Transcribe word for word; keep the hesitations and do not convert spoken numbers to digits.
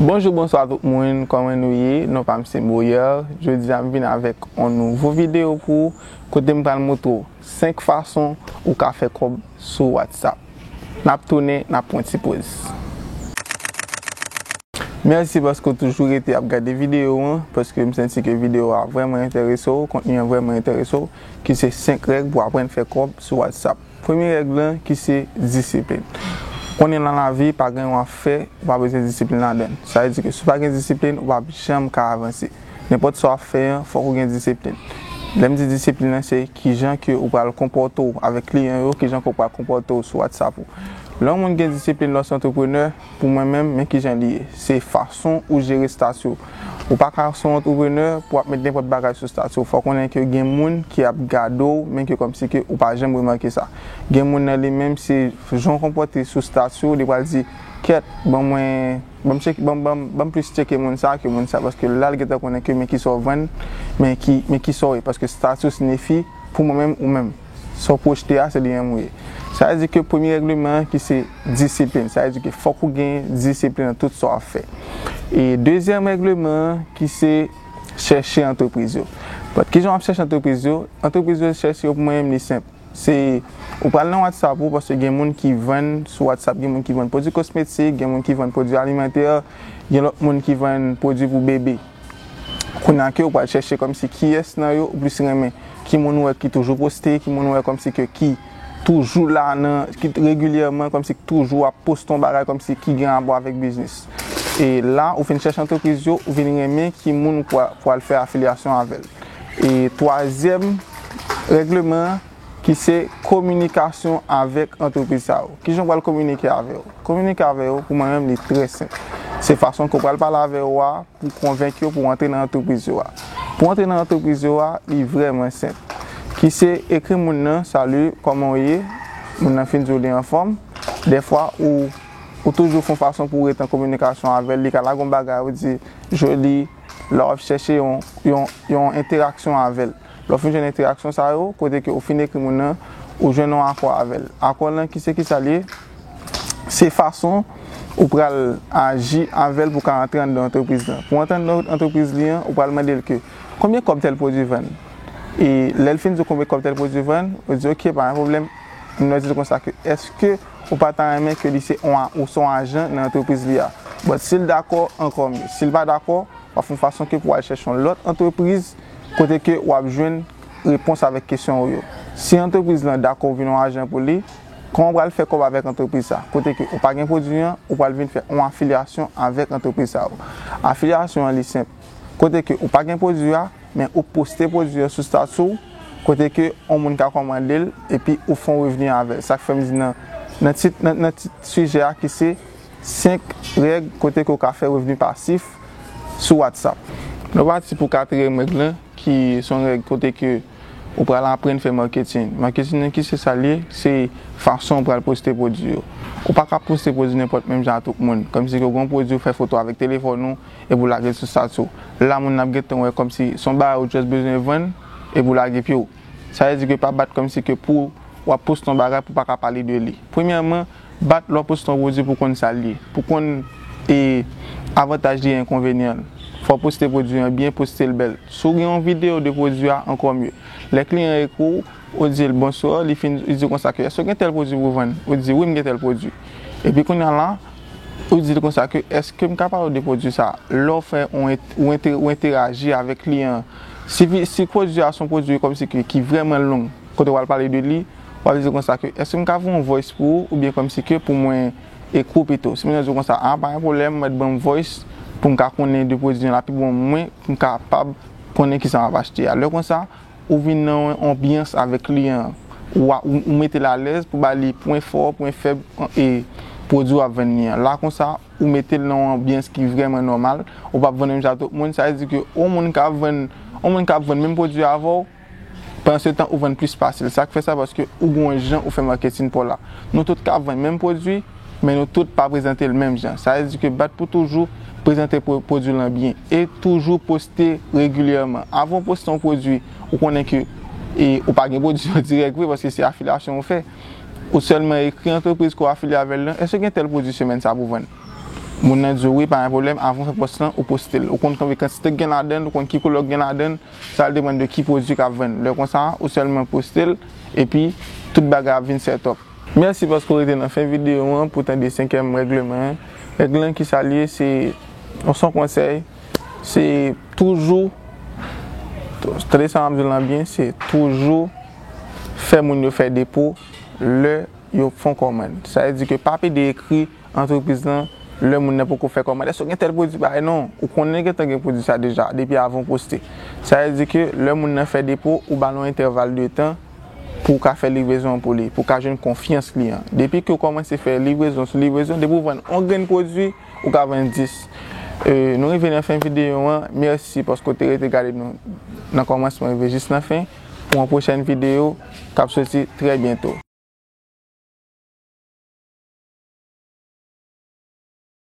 Bonjou, bonswa tout moun, kòman nou ye? Non pa m se Boyer. Jodi a m vin avèk yon nouvo videyo pou ou, kote m pral montre w senk fason ou ka fè kòb sou WhatsApp. N ap tounen, n ap pran ti poz. Mèsi paske w toujou rete ap gade videyo an, paske m santi ke videyo a vrèman enterese w, kontni an vrèman enterese w, ki se senk règ pou aprann fè kòb sou WhatsApp. Premye règ lan ki se disiplin. Konnen nan lavi, pa gen yon afè ou pa bezwen disiplin ladan l. Sa vle di ke si w pa gen disiplin, ou p ap janm ka avanse. Nenpòt sa w ap fè an, fòk ou gen disiplin. Lè m di disiplin nan, se kijan ke ou pral konpòte w avèk kliyan yo, kijan ke ou pral konpòte w sou WhatsApp ou. Lè yon moun gen disiplin, lè w se antreprenè, pou mwen menm, men kijan li ye. Se fason ou jere estati w. Ou pa ka se yon antreprenè pou w ap met nenpòt bagay sou estati w. Fòk konnen ke gen moun ki ap gade w, men ke kòmsi ke ou pa janm remake sa. Gen moun nan li menm, se jan w konpòte sou estati w, li pral di, kèt, ban mwen, ban m tcheke, ban, ban, ban m plis tcheke moun sa ke moun sa, paske la l gentan konnen ke men kisa w vann, men ki, men kisa w ye, paske estati w siyifi pou mwen menm ou menm. Sa w pwojte a, se li menm ou ye. Sa vle di ke premye règleman an ki se disiplin. Sa vle di ke fòk ou gen disiplin nan tout sa w ap fè. E dezyèm règleman an ki se chèche antrepriz yo. But kijan w ap chèche antrepriz yo? Antrepriz yo chèche yo pou mwen menm li senp. Se ou pral nan WhatsApp ou, paske gen moun ki vann sou WhatsApp, gen moun ki vann pwodui kosmetik, gen moun ki vann pwodui alimantè, gen lòt moun ki vann pwodui pou bebe. Kounye a ke ou pral chèche kòmsi kiyès nan yo ou plis renmen, ki moun ou wè ki toujou poste, ki moun ou wè kòmsi ke ki toujou la nan, ki regilyèman kòmsi ki toujou ap poste yon bagay kòmsi ki gen rapò avèk biznis. E la, ou fin chèche antrepriz yo, ou vin renmen ki moun ou pral, pral fè afilyasyon avè l. E twazyèm règleman an, ki se kominikasyon avèk antrepriz sa yo. Kijan w pral kominike avè yo? Kominike avè yo, pou mwen menm, li trè senp. Se fason ke w pral pale avè yo a pou konvenk yo pou w antre nan antrepriz yo a. Pou w antre nan antrepriz yo a, li vrèman senp. Ki se ekri moun nan, "Salut, kòman w ye?" Moun nan fin di w li anfòm. Dèfwa, ou, ou toujou fè yon fason pou w rete an kominikasyon avè l. Li ka lage yon bagay, ou di, "Joli," lè w ap chèche yon, yon, yon entèraksyon avè l. Lè w fin jwenn entèraksyon sa yo, kote ke ou fin ekri moun nan, ou jwenn yon akò avè l. Akò lan, ki se kisa l ye? Se fason ou pral aji avè l pou w ka antre anndan antrepriz lan. Pou w antre anndan antrepriz li an, ou pral mande l ke, "Konbyen kòb tèl pwodui vann?" E lè l fin di w konbyen kòb tèl pwodui vann, ou di, "Ok, pa gen pwoblèm." Moun nan di l konsa ke, "Èske ou pa ta renmen ke li se yon a-, ou se yon ajan nan antrepriz li a?" But si l dakò, ankò mye. Si l pa dakò, w ap fè yon fason ke pou w al chèche yon lòt antrepriz kote ke w ap jwenn repons avèk kesyon w yo. Si antrepriz lan dakò w vin yon ajan pou li, kòman w pral fè kòb avèk antrepriz sa? Kote ke ou pa gen pwodui an, ou pral vin fè yon afilyasyon avèk antrepriz sa yo. Afilyasyon an li senp. Kote ke ou pa gen pwodui a, men ou poste pwodui an sou estati w, kote ke yon moun ka kòmande l, epi ou fè yon revni avè l. Sa k fè m di nan, nan tit, nan, nan tit sijè a ki se senk règ kote ke w ka fè revni pasif sou WhatsApp. Nou pati pou katriyèm règ lan, ki se yon règ kote ke ou pral aprann fè marketing. Marketing nan ki se sa l ye? Se fason ou pral poste pwodui yo. Ou pa ka poste pwodui nenpòt menm jan a tout moun. Kòmsi ke w gen yon pwodui ou fè foto avèk telefòn ou, epi w lage l sou estati w. La moun nan ap gentan wè kòmsi se yon bagay ou just bezwen vann, epi w lage pye w. Sa vle di ke pa bat kòmsi ke pou w ap poste yon bagay pou w pa ka pale de li. Premyèman, bat lè w poste yon pwodui pou konn sa l ye, pou konn, e, avantaj li, enkonvenyan l. Fò w poste pwodui an byen, poste l bèl. Si w gen yon videyo de pwodui a, ankò mye. Lè kliyan an ekri w, ou di l, "Bonswa," li fin, li di w konsa ke, "Èske w gen tèl pwodui pou vann?" Ou di, "Wi, m gen tèl pwodui." Epi kounye a la, ou di l konsa ke, "Èske m ka pale w de pwodui sa a?" Lè w fè yon ent-, ou ent-, ou enteraji avèk kliyan an, si vi-, si pwodui a se yon pwodui kòmsi ke, ki vrèman long, kote w al pale de li, w ap di l konsa ke, "Èske m ka voye yon voice pou ou, oubyen kòmsi ke pou mwen ekri w pito?" Si moun nan di w konsa, "A, pa gen pwoblèm, mèt ban m voice pou m ka konnen de pwodui an la pi bon mwen, pou m kapab konnen kisa m ap achte a." Lè konsa, ou vin nan yon anbyans avèk kliyan an. Ou a, ou, ou mete l alèz pou ba li pwen fò, pwen fèb, e pwodui w ap vann li an. La konsa, ou mete l nan yon anbyans ki vrèman nòmal. Ou p ap vann menm jan ak tout moun. Sa vle di ke yon moun k ap vann, yon moun k ap vann menm pwodui avè w, pandan se tan ou vann plis pase l. Sa k fè sa, paske ou gen yon jan ou fè marketing pa w la. Nou tout ka vann menm pwodui, men nou tout pa prezante l menm jan. Sa vle di ke bat pou toujou prezante pwo-, pwodui lan byen e toujou poste regilyèman. Avan w poste yon pwodui, ou konnen ke, e, ou pa gen pwodui yo dirèk vre, paske se afilyasyon ou fè. Ou sèlman ekri antrepriz ke w afilye avè l lan, "Èske gen tèl pwodui semèn sa pou vann?" Moun nan di w wi, pa gen pwoblèm, avan w fè pòs lan, ou poste l. Ou konn konbyen kantite k gen ladan l, ou konn ki koulè k gen ladan l, sa depann de ki pwodui k ap vann. Lè konsa, ou sèlman poste l, epi tout bagay ap vin set up. Mèsi paske w rete nan fen videyo an pou tande senkyèm règleman an. Règleman ki sa l ye, se yon son konsèy, se toujou, tande sa m ap di w lan byen, se toujou fè moun yo fè depo lè yo fè yon kòmann. Sa vle di ke pa pede ekri antrepriz lan lè moun nan poko fè kòmann. Èske w gen tèl pwodui bagay? Non, ou konnen gentan gen pwodui sa deja, depi avan w poste. Sa vle di ke lè moun nan fè depo, ou ba l yon entèval de tan pou w ka fè livrezon an pou li, pou w ka jwenn konfyans li an. Depi ke w kòmanse fè livrezon sou livrezon, depi w vann yon grenn pwodui, ou ka vann dis. E, nou rive nan fen videyo an. Mèsi paske w te rete gade nou nan kòmansman rive jis nan fen. Pou yon pwochèn videyo k ap soti trè byento.